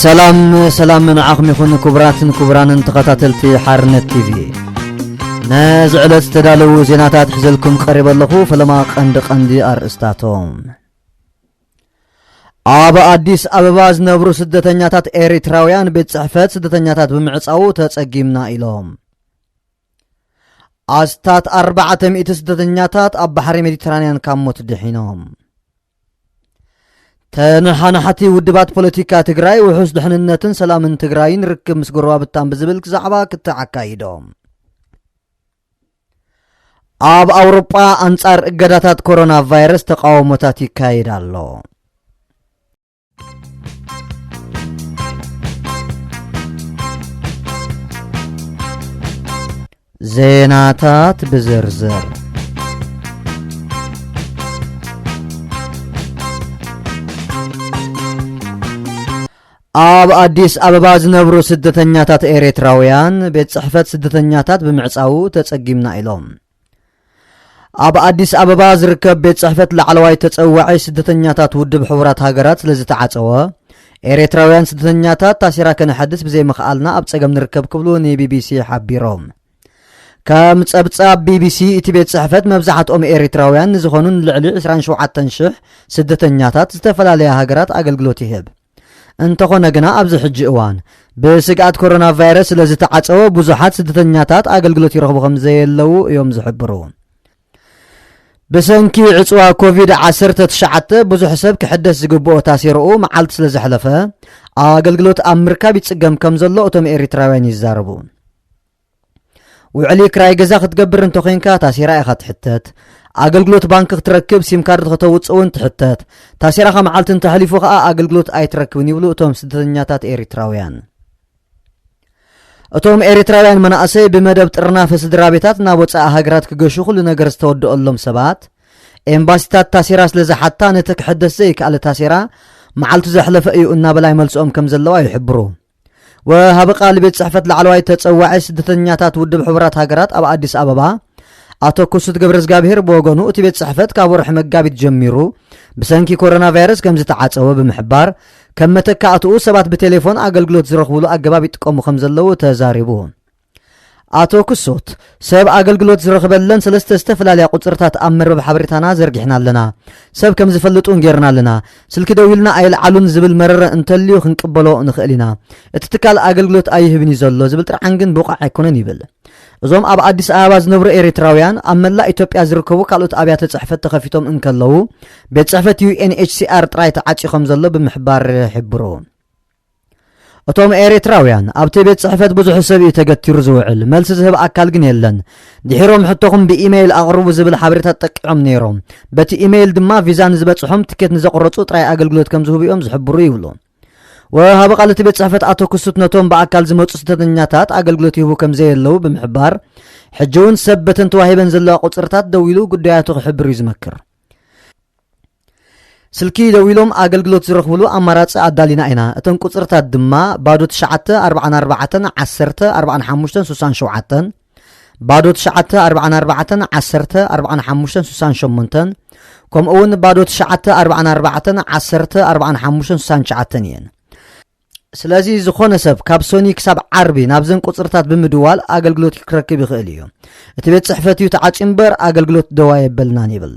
ሰላም ሰላም ንዓኹም ይኹን ክቡራትን ክቡራንን ተኸታተልቲ ሓርነት ቲቪ። ነዚ ዕለት ዝተዳለዉ ዜናታት ሒዘልኩም ቀሪበ ኣለኹ። ፈለማ ቀንዲ ቀንዲ ኣርእስታቶም። ኣብ ኣዲስ ኣበባ ዝነብሩ ስደተኛታት ኤሪትራውያን ቤት ጽሕፈት ስደተኛታት ብምዕጻዉ ተጸጊምና ኢሎም። ኣስታት ኣርባዕተ ሚእቲ ስደተኛታት ኣብ ባሕሪ ሜዲትራንያን ካብ ሞት ድሒኖም። ተነሓናሕቲ ውድባት ፖለቲካ ትግራይ ውሑስ ድሕንነትን ሰላምን ትግራይን ርክብ ምስ ጎረባብታን ብዝብል ዛዕባ ክትዕ ኣካይዶም። ኣብ ኣውሮጳ ኣንጻር እገዳታት ኮሮና ቫይረስ ተቃውሞታት ይካየድ ኣሎ። ዜናታት ብዝርዝር። ኣብ ኣዲስ ኣበባ ዝነብሩ ስደተኛታት ኤሪትራውያን ቤት ጽሕፈት ስደተኛታት ብምዕጻዉ ተጸጊምና ኢሎም። ኣብ ኣዲስ ኣበባ ዝርከብ ቤት ጽሕፈት ላዕለዋይ ተጸዋዒ ስደተኛታት ውድብ ሕቡራት ሃገራት ስለ ዝተዓጸወ፣ ኤሪትራውያን ስደተኛታት ታሲራ ከነሐድስ ብዘይምኽኣልና ኣብ ጸገም ንርከብ ክብሉ ንቢቢሲ ሓቢሮም። ከም ጸብጻብ ቢቢሲ፣ እቲ ቤት ጽሕፈት መብዛሕትኦም ኤሪትራውያን ንዝኾኑ ንልዕሊ ዕስራን ሸውዓተን ሽሕ ስደተኛታት ዝተፈላለያ ሃገራት ኣገልግሎት ይህብ። እንተኾነ ግና ኣብዚ ሕጂ እዋን ብስግኣት ኮሮና ቫይረስ ስለ ዝተዓጸወ ብዙሓት ስደተኛታት ኣገልግሎት ይረኽቡ ከም ዘየለዉ እዮም ዝሕብሩ። ብሰንኪ ዕጽዋ ኮቪድ ዓሰርተ ትሽዓተ ብዙሕ ሰብ ክሕደስ ዝግብኦ ታሲርኡ መዓልቲ ስለ ዘሕለፈ ኣገልግሎት ኣብ ምርካብ ይጽገም ከም ዘሎ እቶም ኤሪትራውያን ይዛረቡ። ውዕሊ ክራይ ገዛ ክትገብር እንተኾይንካ ታሲራ ኢኻ ትሕተት። ኣገልግሎት ባንክ ክትረክብ ሲም ካርድ ከተውጽእ እውን ትሕተት። ታሲራኻ መዓልቲ እንተሕሊፉ ከኣ ኣገልግሎት ኣይትረክብን ይብሉ እቶም ስደተኛታት ኤሪትራውያን። እቶም ኤሪትራውያን መናእሰይ ብመደብ ጥርናፈ ስድራ ቤታት ናብ ወጻኢ ሃገራት ክገሹ ኩሉ ነገር ዝተወደኦሎም ሰባት፣ ኤምባሲታት ታሲራ ስለ ዝሓታ ነቲ ክሕደስ ዘይከኣለ ታሲራ መዓልቱ ዘሕለፈ እዩ እናበላ ይመልስኦም ከም ዘለዋ ይሕብሩ። ወሃቢ ቃል ቤት ጽሕፈት ላዕለዋይ ተጸዋዒ ስደተኛታት ውድብ ሕቡራት ሃገራት ኣብ ኣዲስ ኣበባ ኣቶ ክሱት ገብረዝጋብሄር ብወገኑ እቲ ቤት ጽሕፈት ካብ ወርሒ መጋቢት ጀሚሩ ብሰንኪ ኮሮና ቫይረስ ከም ዝተዓጸወ ብምሕባር ከም መተካእትኡ ሰባት ብቴሌፎን ኣገልግሎት ዝረኽብሉ ኣገባብ ይጥቀሙ ከም ዘለዉ ተዛሪቡ። ኣቶ ክሱት ሰብ ኣገልግሎት ዝረኽበለን ሰለስተ ዝተፈላለያ ቁጽርታት ኣብ መርበብ ሓበሬታና ዘርጊሕና ኣለና። ሰብ ከም ዝፈልጥ እውን ጌርና ኣለና። ስልኪ ደዊልና ኣይልዓሉን ዝብል መረረ እንተልዩ ክንቅበሎ ንኽእል ኢና። እቲ ትካል ኣገልግሎት ኣይህብን እዩ ዘሎ ዝብል ጥርዓን ግን ብቑዕ ኣይኮነን ይብል። እዞም ኣብ ኣዲስ ኣበባ ዝነብሩ ኤሪትራውያን ኣብ መላእ ኢትዮጵያ ዝርከቡ ካልኦት ኣብያተ ጽሕፈት ተኸፊቶም እንከለዉ ቤት ጽሕፈት ዩ ኤን ኤች ሲ ኣር ጥራይ ተዓጽዩ ከም ዘሎ ብምሕባር ይሕብሩ። እቶም ኤሪትራውያን ኣብቲ ቤት ጽሕፈት ብዙሕ ሰብ እዩ ተገቲሩ ዝውዕል፣ መልሲ ዝህብ ኣካል ግን የለን። ድሒሮም ሕቶኹም ብኢሜይል ኣቕርቡ ዝብል ሓበሬታ ተጠቂዖም ነይሮም። በቲ ኢሜይል ድማ ቪዛ ንዝበጽሖም ትኬት ንዘቑረጹ ጥራይ ኣገልግሎት ከም ዝህቡ እዮም ዝሕብሩ ይብሉ። ወሃቢ ቃል እቲ ቤት ጽሕፈት ኣቶ ክሱት ነቶም ብኣካል ዝመጹ ስደተኛታት ኣገልግሎት ይህቡ ከም ዘየለዉ ብምሕባር፣ ሕጂ እውን ሰብ በተን ተዋሂበን ዘለዋ ቁጽርታት ደዊሉ ጉዳያቱ ክሕብር እዩ ዝመክር። ስልኪ ደዊሎም ኣገልግሎት ዝረኽብሉ ኣማራጺ ኣዳሊና ኢና። እተን ቁጽርታት ድማ ባዶ ትሽዓተ ኣርባዓን ኣርባዕተን ዓሰርተ ኣርባዓን ሓሙሽተን ስሳን ሸውዓተን፣ ባዶ ትሽዓተ ኣርባዓን ኣርባዕተን ዓሰርተ ኣርባዓን ሓሙሽተን ስሳን ሸሞንተን፣ ከምኡ እውን ባዶ ትሽዓተ ኣርባዓን ኣርባዕተን ዓሰርተ ኣርባዓን ሓሙሽተን ስሳን ትሽዓተን እየን። ስለዚ ዝኾነ ሰብ ካብ ሶኒ ክሳብ ዓርቢ ናብዘን ቁጽርታት ብምድዋል ኣገልግሎት ክረክብ ይኽእል እዩ። እቲ ቤት ጽሕፈት እዩ ተዓጽዩ እምበር ኣገልግሎት ደው ኣየበልናን ይብል።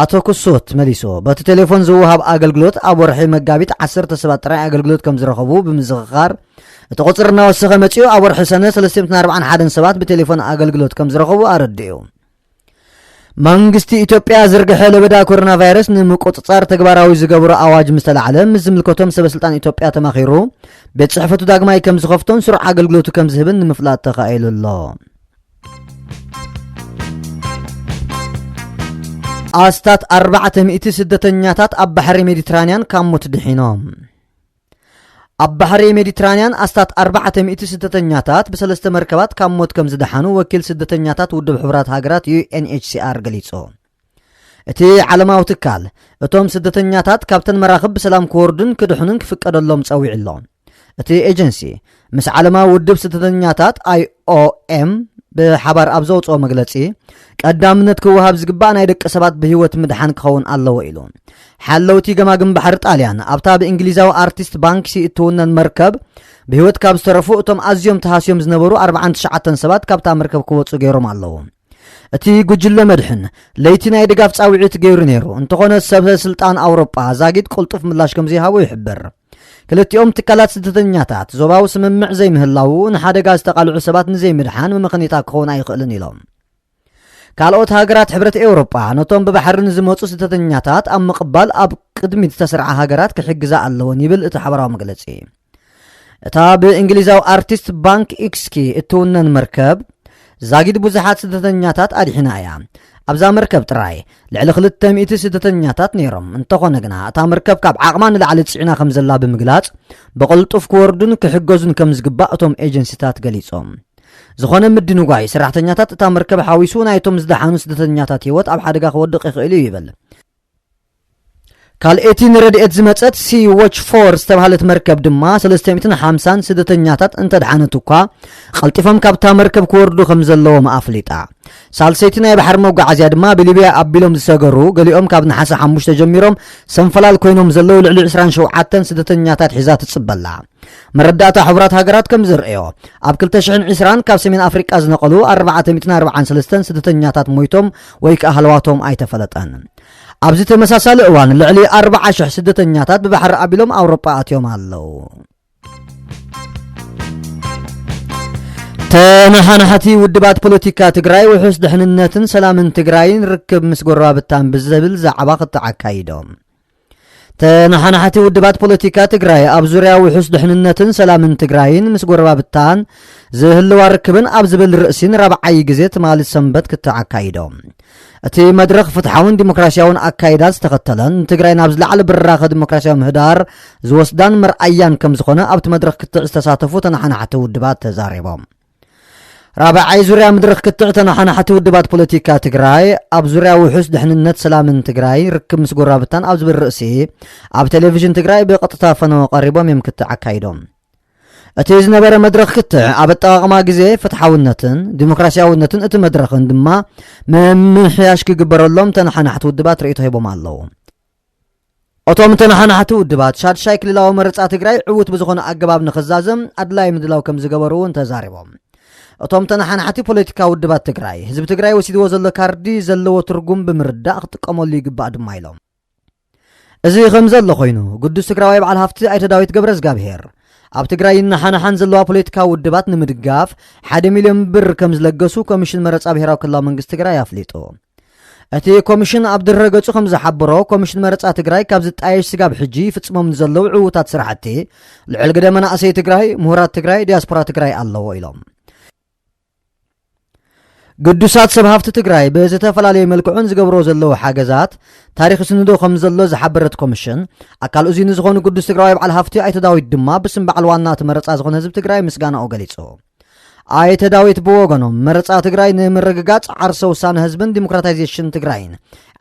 ኣቶ ክሱት መሊሱ፣ በቲ ቴሌፎን ዝወሃብ ኣገልግሎት ኣብ ወርሒ መጋቢት ዓሰርተ ሰባት ጥራይ ኣገልግሎት ከም ዝረኸቡ ብምዝኽኻር፣ እቲ ቁጽሪ እናወሰኸ መጺኡ ኣብ ወርሒ ሰነ ሰለስተ ሚእትን ኣርባዓን ሓደን ሰባት ብቴሌፎን ኣገልግሎት ከም ዝረኸቡ ኣረዲኡ። መንግስቲ ኢትዮጵያ ዝርግሐ ለበዳ ኮሮና ቫይረስ ንምቁጽጻር ተግባራዊ ዝገብሮ ኣዋጅ ምስ ተላዕለ፣ ምስ ዝምልከቶም ሰበ ስልጣን ኢትዮጵያ ተማኺሩ፣ ቤት ጽሕፈቱ ዳግማይ ከም ዝኸፍቶን ስሩዕ ኣገልግሎቱ ከም ዝህብን ንምፍላጥ ተኻኢሉ ኣሎ። ኣስታት ኣርባዕተ ሚእቲ ስደተኛታት ኣብ ባሕሪ ሜዲትራንያን ካብ ሞት ድሒኖም። ኣብ ባሕሪ ሜዲትራንያን ኣስታት ኣርባዕተ ሚእቲ ስደተኛታት ብሰለስተ መርከባት ካብ ሞት ከም ዝደሓኑ ወኪል ስደተኛታት ውድብ ሕቡራት ሃገራት ዩ ኤን ኤች ሲ ኣር ገሊጹ። እቲ ዓለማዊ ትካል፣ እቶም ስደተኛታት ካብተን መራኽብ ብሰላም ክወርዱን ክድሕኑን ክፍቀደሎም ጸዊዑ ኣሎ። እቲ ኤጀንሲ፣ ምስ ዓለማዊ ውድብ ስደተኛታት ኣይ ኦ ኤም ብሓባር ኣብ ዘውፅኦ መግለፂ፣ ቀዳምነት ክወሃብ ዝግባእ ናይ ደቂ ሰባት ብህይወት ምድሓን ክኸውን ኣለዎ ኢሉ። ሓለውቲ ገማግም ባሕሪ ጣልያን ኣብታ ብእንግሊዛዊ ኣርቲስት ባንክሲ እትውነን መርከብ ብህይወት ካብ ዝተረፉ እቶም ኣዝዮም ተሃስዮም ዝነበሩ ኣርባዓን ትሽዓተን ሰባት ካብታ መርከብ ክወፁ ገይሮም ኣለዉ። እቲ ጉጅለ መድሕን ለይቲ ናይ ድጋፍ ጻውዒት ገይሩ ነይሩ፣ እንተኾነ ሰብ ስልጣን ኣውሮጳ ዛጊድ ቅልጡፍ ምላሽ ከም ዘይሃቦ ይሕብር። ክልቲኦም ትካላት ስደተኛታት ዞባዊ ስምምዕ ዘይምህላዉ ንሓደጋ ዝተቓልዑ ሰባት ንዘይምድሓን መመኸኒታ ክኸውን ኣይኽእልን ኢሎም። ካልኦት ሃገራት ሕብረት ኤውሮጳ ነቶም ብባሕሪ ንዝመጹ ስደተኛታት ኣብ ምቕባል ኣብ ቅድሚት ዝተሰርዓ ሃገራት ክሕግዛ ኣለወን ይብል እቲ ሓበራዊ መግለጺ። እታ ብእንግሊዛዊ ኣርቲስት ባንክ ኢክስኪ እትውነን መርከብ ዛጊድ ብዙሓት ስደተኛታት ኣድሒና እያ። ኣብዛ መርከብ ጥራይ ልዕሊ ክልተ ሚእቲ ስደተኛታት ነይሮም። እንተኾነ ግና እታ መርከብ ካብ ዓቕማ ንላዕሊ ጽዒና ከም ዘላ ብምግላጽ ብቕልጡፍ ክወርዱን ክሕገዙን ከም ዝግባእ እቶም ኤጀንሲታት ገሊጾም። ዝኾነ ምድንጓይ ሰራሕተኛታት እታ መርከብ ሓዊሱ ናይቶም ዝደሓኑ ስደተኛታት ህይወት ኣብ ሓደጋ ክወድቕ ይኽእል እዩ ይብል። ካልኤቲ ንረድኤት ዝመጸት ሲ ዎች ፎር ዝተባህለት መርከብ ድማ ሰለስተ ሚእትን ሓምሳን ስደተኛታት እንተድሓነት እኳ፣ ቀልጢፎም ካብታ መርከብ ክወርዱ ከም ዘለዎም ኣፍሊጣ። ሳልሰይቲ ናይ ባሕሪ መጓዓዝያ ድማ ብሊብያ ኣቢሎም ዝሰገሩ ገሊኦም ካብ ነሓሰ ሓሙሽተ ጀሚሮም ሰንፈላል ኮይኖም ዘለዉ ልዕሊ ዕስራን ሸውዓተን ስደተኛታት ሒዛ ትጽበላ። መረዳእታ ሕቡራት ሃገራት ከም ዘርእዮ፣ ኣብ ክልተ ሽሕን ዕስራን ካብ ሰሜን ኣፍሪቃ ዝነቐሉ ኣርባዕተ ሚእትን ኣርባዓን ሰለስተን ስደተኛታት ሞይቶም ወይ ከኣ ሃለዋቶም ኣይተፈለጠን። ኣብዚ ተመሳሳሊ እዋን ልዕሊ ኣርባዓ ሽሕ ስደተኛታት ብባሕሪ ኣቢሎም ኣውሮጳ ኣትዮም ኣለዉ። ተነሓናሕቲ ውድባት ፖለቲካ ትግራይ ውሑስ ድሕንነትን ሰላምን ትግራይን ርክብ ምስ ጎረባብታን ብዝብል ዛዕባ ክተዓካይዶም። ተነሓናሕቲ ውድባት ፖለቲካ ትግራይ ኣብ ዙርያ ውሑስ ድሕንነትን ሰላምን ትግራይን ምስ ጎረባብታን ዝህልዋ ርክብን ኣብ ዝብል ርእሲን ራብዓይ ግዜ ትማሊ ሰንበት ክተዓካይዶም። እቲ መድረኽ ፍትሓውን ዲሞክራሲያውን ኣካይዳ ዝተኸተለን ንትግራይ ናብ ዝለዓለ ብራኸ ዲሞክራሲያዊ ምህዳር ዝወስዳን መርኣያን ከም ዝኾነ ኣብቲ መድረኽ ክትዕ ዝተሳተፉ ተነሓናሕቲ ውድባት ተዛሪቦም። ራብዓይ ዙርያ መድረኽ ክትዕ ተነሓናሕቲ ውድባት ፖለቲካ ትግራይ ኣብ ዙርያ ውሑስ ድሕንነት ሰላምን ትግራይ ርክብ ምስ ጎረባብታን ኣብ ዝብል ርእሲ ኣብ ቴሌቪዥን ትግራይ ብቐጥታ ፈነወ ቀሪቦም እዮም ክትዕ ኣካይዶም። እቲ ዝነበረ መድረኽ ክትዕ ኣብ ኣጠቓቕማ ግዜ ፍትሓውነትን ዲሞክራሲያውነትን እቲ መድረኽን ድማ ምምሕያሽ ክግበረሎም ተነሓናሕቲ ውድባት ርእይቶ ሂቦም ኣለዉ። እቶም ተነሓናሕቲ ውድባት ሻድሻይ ክልላዊ መረፃ ትግራይ ዕዉት ብዝኾነ ኣገባብ ንኽዛዘም ኣድላዪ ምድላው ከም ዝገበሩ እውን ተዛሪቦም። እቶም ተነሓናሕቲ ፖለቲካ ውድባት ትግራይ ህዝቢ ትግራይ ወሲድዎ ዘሎ ካርዲ ዘለዎ ትርጉም ብምርዳእ ክጥቀመሉ ይግባእ ድማ ኢሎም። እዚ ከም ዘሎ ኮይኑ፣ ግዱስ ትግራዋይ በዓል ሃፍቲ ኣይተ ዳዊት ገብረ እግዚኣብሔር ኣብ ትግራይ ይነሓናሓን ዘለዋ ፖለቲካዊ ውድባት ንምድጋፍ ሓደ ሚልዮን ብር ከም ዝለገሱ ኮሚሽን መረፃ ብሄራዊ ክልላዊ መንግስቲ ትግራይ ኣፍሊጡ። እቲ ኮሚሽን ኣብ ድረ ገጹ ከም ዝሓበሮ፣ ኮሚሽን መረፃ ትግራይ ካብ ዝጣየሽ ስጋብ ሕጂ ይፍጽሞም ንዘለዉ ዕዉታት ስራሕቲ ልዑል ግደ መናእሰይ ትግራይ፣ ምሁራት ትግራይ፣ ዲያስፖራ ትግራይ ኣለዎ ኢሎም። ግዱሳት ሰብ ሃፍቲ ትግራይ ብዝተፈላለየ መልክዑን ዝገብሮ ዘለዉ ሓገዛት ታሪኽ ይስንዶ ከም ዘሎ ዝሓበረት ኮሚሽን፣ ኣካል እዚ ንዝኾኑ ግዱስ ትግራዋይ በዓል ሃፍቲ ኣይተ ዳዊት ድማ ብስም በዓል ዋና እቲ መረፃ ዝኾነ ህዝቢ ትግራይ ምስጋናኡ ገሊጹ። ኣይተ ዳዊት ብወገኖም፣ መረፃ ትግራይ ንምርግጋፅ ዓርሰ ውሳነ ህዝብን ዲሞክራታይዜሽን ትግራይን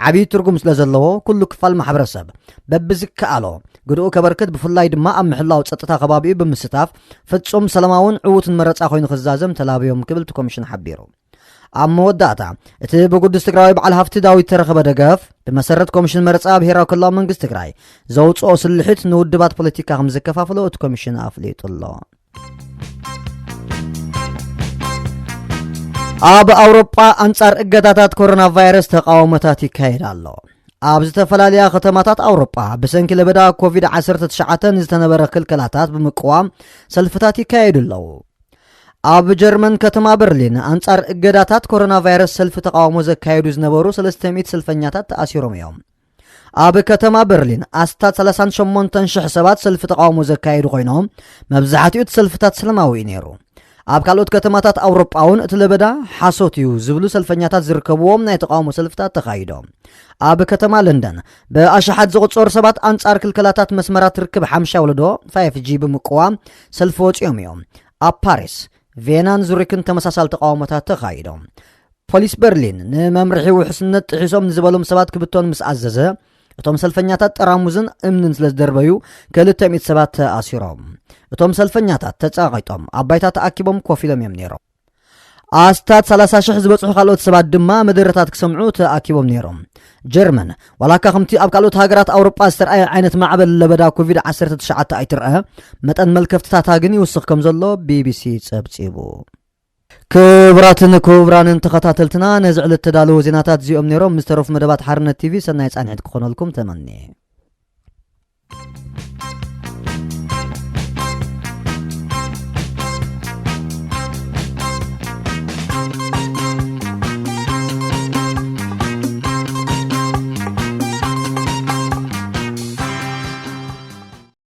ዓብዪ ትርጉም ስለ ዘለዎ፣ ኩሉ ክፋል ማሕበረሰብ በብዝከኣሎ ግድኡ ከበርክት፣ ብፍላይ ድማ ኣብ ምሕላው ፀጥታ ከባቢኡ ብምስታፍ ፍጹም ሰላማውን ዕዉትን መረፃ ኮይኑ ክዛዘም ተላብዮም ክብል እቲ ኮሚሽን ሓቢሩ። ኣብ መወዳእታ፣ እቲ ብግዱስ ትግራዋይ በዓል ሃፍቲ ዳዊት ተረኸበ ደገፍ፣ ብመሰረት ኮሚሽን መረፃ ብሄራዊ ክልላዊ መንግስቲ ትግራይ ዘውፅኦ ስልሒት ንውድባት ፖለቲካ ከም ዝከፋፍሎ እቲ ኮሚሽን ኣፍሊጡ ኣሎ። ኣብ ኣውሮጳ ኣንጻር እገዳታት ኮሮና ቫይረስ ተቃውሞታት ይካየድ ኣሎ። ኣብ ዝተፈላለያ ከተማታት ኣውሮጳ ብሰንኪ ለበዳ ኮቪድ ዓሰርተ ትሽዓተ ንዝተነበረ ክልከላታት ብምቅዋም ሰልፍታት ይካየዱ ኣለዉ። ኣብ ጀርመን ከተማ በርሊን ኣንጻር እገዳታት ኮሮና ቫይረስ ሰልፊ ተቃውሞ ዘካየዱ ዝነበሩ ሰለስተ ሚእቲ ሰልፈኛታት ተኣሲሮም እዮም። ኣብ ከተማ በርሊን ኣስታት ሰላሳን ሸሞንተን ሽሕ ሰባት ሰልፊ ተቃውሞ ዘካየዱ ኮይኖም፣ መብዛሕትኡ እቲ ሰልፍታት ሰላማዊ እዩ ነይሩ። ኣብ ካልኦት ከተማታት ኣውሮጳ እውን እቲ ለበዳ ሓሶት እዩ ዝብሉ ሰልፈኛታት ዝርከብዎም ናይ ተቃውሞ ሰልፍታት ተኻይዶም። ኣብ ከተማ ለንደን ብኣሽሓት ዝቑጸሩ ሰባት ኣንጻር ክልከላታት መስመራት ርክብ ሓምሻይ ወለዶ ፋይፍ ጂ ብምቅዋም ሰልፊ ወጺኦም እዮም። ኣብ ፓሪስ፣ ቬናን ዙሪክን ተመሳሳሊ ተቃውሞታት ተኻይዶም። ፖሊስ በርሊን ንመምርሒ ውሕስነት ጥሒሶም ንዝበሎም ሰባት ክብተኑ ምስ ኣዘዘ፣ እቶም ሰልፈኛታት ጠራሙዝን እምንን ስለ ዝደርበዩ፣ ክልተ ሚእቲ ሰባት ተኣሲሮም። እቶም ሰልፈኛታት ተጻቒጦም ኣብ ባይታ ተኣኪቦም ኮፍ ኢሎም እዮም ነይሮም። ኣስታት ሰላሳ ሽሕ ዝበጽሑ ካልኦት ሰባት ድማ መደረታት ክሰምዑ ተኣኪቦም ነይሮም። ጀርመን፣ ዋላ እኳ ከምቲ ኣብ ካልኦት ሃገራት ኣውሮጳ ዝተርኣየ ዓይነት ማዕበል ለበዳ ኮቪድ ዓሰርተ ትሽዓተ ኣይትርአ፣ መጠን መልከፍትታታ ግን ይውስኽ ከም ዘሎ ቢቢሲ ጸብጺቡ። ክቡራትን ክቡራንን ተኸታተልትና፣ ነዚ ዕለት ተዳለዉ ዜናታት እዚኦም ነይሮም። ምስ ተረፉ መደባት ሓርነት ቲቪ ሰናይ ጻንሒት ክኾነልኩም ተመንየ።